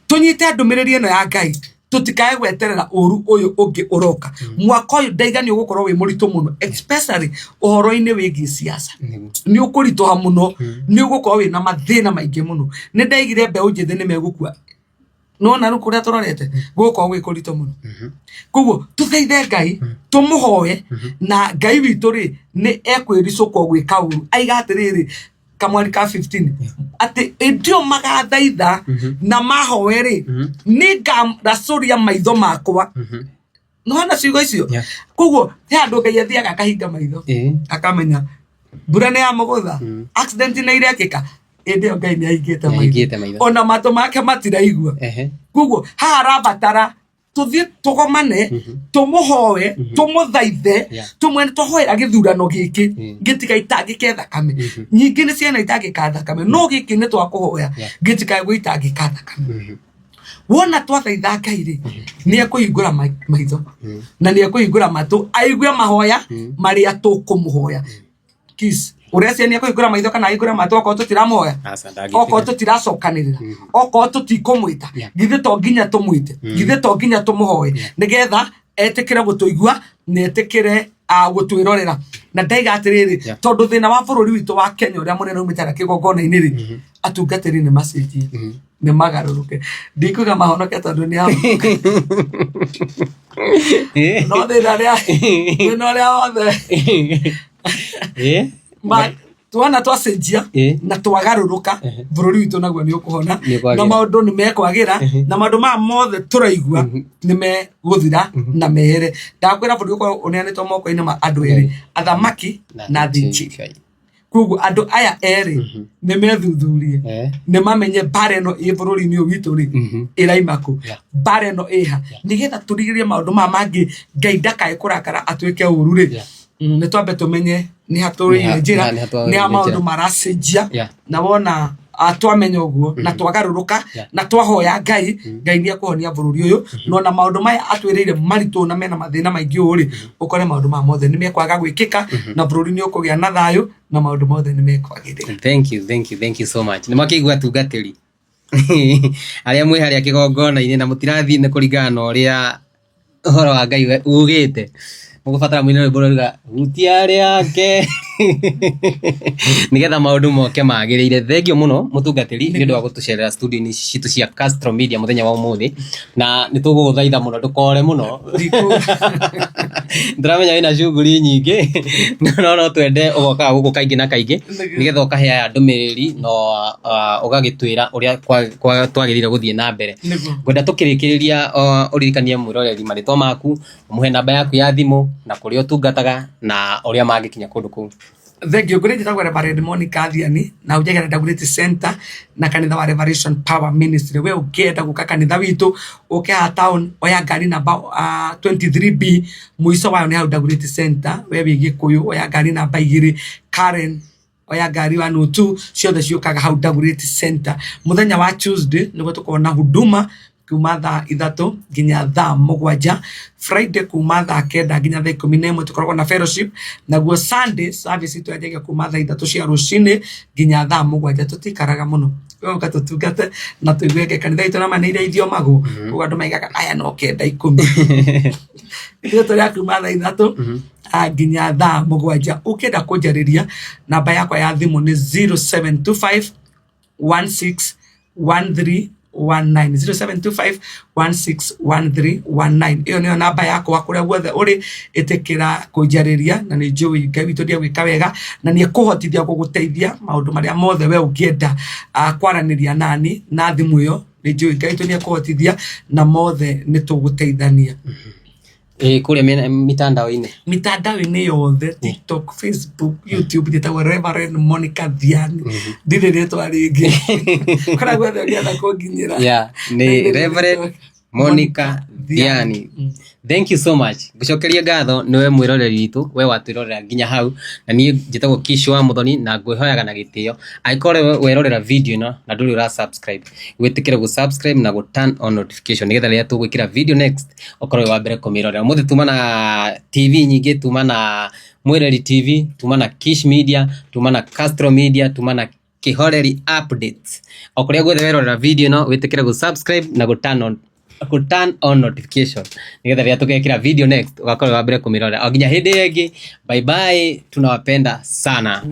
Tũnyite ndũmĩrĩri ĩno ya Ngai, tũtikae gweterera ũru ũyũ ũngĩ ũroka. Mwaka ũyũ ndaiga nĩ ũgũkorwo wĩ mũritũ mũno, especially ũhoro-inĩ wĩgiĩ siasa. Nĩ ũkũritũha mũno, nĩ ũgũkorwo wĩna mathĩna maingĩ mũno. Nĩ ndaigire mbeũ njĩthĩ nĩ megũkua, nona rĩu kũrĩa tũrorete gũgũkorwo gwĩ kũritũ mũno. Koguo tũthaithe Ngai, tũmũhoe, na Ngai witũ rĩ, nĩ ekwĩricũkwo gwĩka ũru. Aiga atĩrĩrĩ, kamwari ka 15, atĩ hĩndĩ ĩyo magathaitha na mahoe rĩ, nĩ ngaracũria maitho makwa. Nĩwona ciugo icio? Yeah. Koguo he handũ Ngai athiaga akahinga maitho, akamenya mbura nĩ yamũgũtha, accident nĩ irekĩka. Hĩndĩ ĩyo Ngai nĩ ahingĩte Nĩ ahingĩte maitho. Ona matũ make matiraigua. Koguo haha arabatara tuthiĩ tũgomane, tũmũhoe, tũmũthaithe, tũmwene twahoera gĩthurano gĩkĩ gĩtigaitangĩke thakame. Nyingĩ nĩ ciana itangĩka thakame, no gĩkĩ nĩ twakũhoya gĩtikae gũitangĩka thakame. Wona twathaitha Ngai rĩ, nĩ ekũhingũra maitho na nĩ ekũhingũra matũ aigue mahoya marĩa tũkũmũhoya. Kiss, ũrecia nĩ ekũhingũra maitho kana ahingũre matũ okorwo tũtiramuhoya? Aca, ndangĩtiga. Okorwo tũtiracokanĩrĩra, okorwo tũtikũmwĩta? Githĩ to nginya tũmwĩte? Githĩ to nginya tũmũhoe nĩgetha etĩkĩre gũtũigua na etĩkĩre gũtwĩrorera? Na ndaiga atĩrĩrĩ, tondũ thĩna wa bũrũri witũ wa Kenya ũrĩa mũnene umĩte harĩa kĩgongona-inĩ rĩ, atungatĩri nĩ macenjie, nĩ magarũrũke. Ndikuga mahonoke tondũ nĩ ahonoke, no thĩna ũrĩa wothe tuona twacenjia na twagarũrũka, bũrũri witũ naguo nĩ ũkũhona. Nĩ ũkwagĩra. Na maũndũ nĩ mekwagĩra, na maũndũ maya mothe tũraigua nĩ megũthira na mehere. Ndakwĩra bũrũri ũkorwo ũneanĩtwo moko-inĩ ma andũ erĩ, athamaki na athĩnjĩri. Ngai. Koguo andũ aya erĩ nĩ methuthurie, nĩ mamenye mbara ĩno ĩ bũrũri-inĩ ũyũ witũ rĩ, ĩraima kũ, mbara ĩno ĩha, nĩgetha tũrigĩrĩrie maũndũ maya mangĩ, Ngai ndakae kũrakara atwĩke ũru rĩ. Nĩ twambe tũmenye nĩ hatũrĩire njĩra, nĩ ha twagĩrĩire nĩ ha maũndũ njĩra. maracenjia. Na wona twamenya ũguo na twagarũrũka na twahoya Ngai, Ngai nĩ ekũhonia bũrũri ũyũ. Na ona maũndũ maya atwĩrĩire maritũ na mena mathĩna maingĩ ũũ rĩ, ũkore maũndũ maya mothe nĩ mekwaga gwĩkĩka, na bũrũri nĩ ũkũgĩa na thayũ, na maũndũ mothe nĩ mekwagĩrĩra. Thank you, thank you, thank you so much. Nĩ makĩigua atungatĩri arĩa mwĩ harĩa kĩgongona-inĩ na mũtirathiĩ nĩ kũringana na ũrĩa ũhoro wa Ngai ugĩte, mũgũbatara mũine rwĩmbo rũrauga hutia rĩake nĩgetha maũndũ moke magĩrĩire. Thengiũ mũno mũtungatĩri nĩ ũndũ wa gũtũcerera studio-inĩ ici citũ cia Castro Media mũthenya wa ũmũthĩ, na nĩ tũgũgũthaitha mũno ndũkore mũno. Ndĩramenya wĩna shughuli nyingĩ, no twende ũgokaga gũkũ kaingĩ na kaingĩ nĩgetha ũkahe aya ndũmĩrĩri na ũgagĩtwĩra ũrĩa twagĩrĩire gũthiĩ na mbere. Ngwenda tũkĩrĩkĩrĩria ũririkanie mwĩroreri marĩtwa maku, ũmũhe namba yaku ya thimũ na kũrĩa ũtungataga na ũrĩa mangĩkinya kũndũ kũu. Thengiũ. Ngũrĩ njĩtagwo Reverend Monica Thiani na ũnjagĩra Dagoretti Center na kanitha wa Revelation Power Ministry. We ũngĩenda gũka kanitha witũ, ũke haha town, oya ngari namba 23B, mũico wayo nĩ hau Dagoretti Center. We wĩ Gĩkũyũ, oya ngari namba 2 Karen. Oya ngari 102, ciothe ciũkaga hau Dagoretti Center. Mũthenya wa Tuesday nĩguo tũkoragwo na huduma kuma thaa 3 nginya thaa 7. Friday kuma thaa 9 nginya thaa 11 tũkoragwo na fellowship. Naguo Sunday service itũ yanjagia kuma thaa 3 cia rũcinĩ nginya thaa 7. Tũtikaraga mũno, ũka tũtungate na tũigue kanitha itũ nama nĩ iria ithiomagwo. Koguo andũ maigaga aya no 9, 10. Ithuĩ tũrĩ a kuma thaa 3 nginya thaa 7. Ũngĩenda kũnjarĩria, namba yakwa ya thimũ nĩ 0725 16 13 19, 0725 16 13 19. Ĩyo nĩyo namba yakwa. Kũrĩa guothe ũrĩ, ĩtĩkĩra kũnjarĩria, na nĩ njũĩ Ngai witũ nĩ egwĩka wega na nĩ ekũhotithia gũgũteithia maũndũ marĩa mothe we ũngĩenda kwaranĩria nani na thimũ ĩyo. Nĩ njũĩ Ngai witũ nĩ ekũhotithia na mothe nĩ tũgũteithania. Ĩ kũrĩa mitandao-inĩ? Mitandao-inĩ yothe, TikTok, Facebook, YouTube, njĩtagwo Reverend Monica Thiani. Ndirĩ rĩtwa rĩngĩ. Kũrĩa guothe ũngĩenda kũnginyĩra. Yeah, nĩ Reverend Monica Thiani. Thank you so much. Ngũcokeria ngatho nĩwe mwĩroreri witũ, we watwĩrorera nginya hau. Na niĩ njĩtagwo Kish wa Mũthoni na ngwĩhoyaga na gĩtĩo, angĩkorwo werorera video ĩno na ndũrĩ ũra subscribe, wĩtĩkĩre gũ subscribe na gũ turn on notification, nĩgetha rĩrĩa tũgwĩkĩra video next ũkorwo wĩ wa mbere kũmĩrorera. Ũmũthĩ tuma na TV nyingĩ, tuma na Mwĩreri TV, tuma na Kish Media, tuma na Castro Media, tuma na Kĩhoreri Updates. O kũrĩa guothe werorera video ĩno, wĩtĩkĩre gũ subscribe na gũ turn on notification, nĩgetha rĩrĩa tũgekĩra video next ũgakorwo wĩ wa mbere kũmĩrorera. O nginya hĩndĩ ĩyo ĩngĩ, bye bye, tunawapenda sana.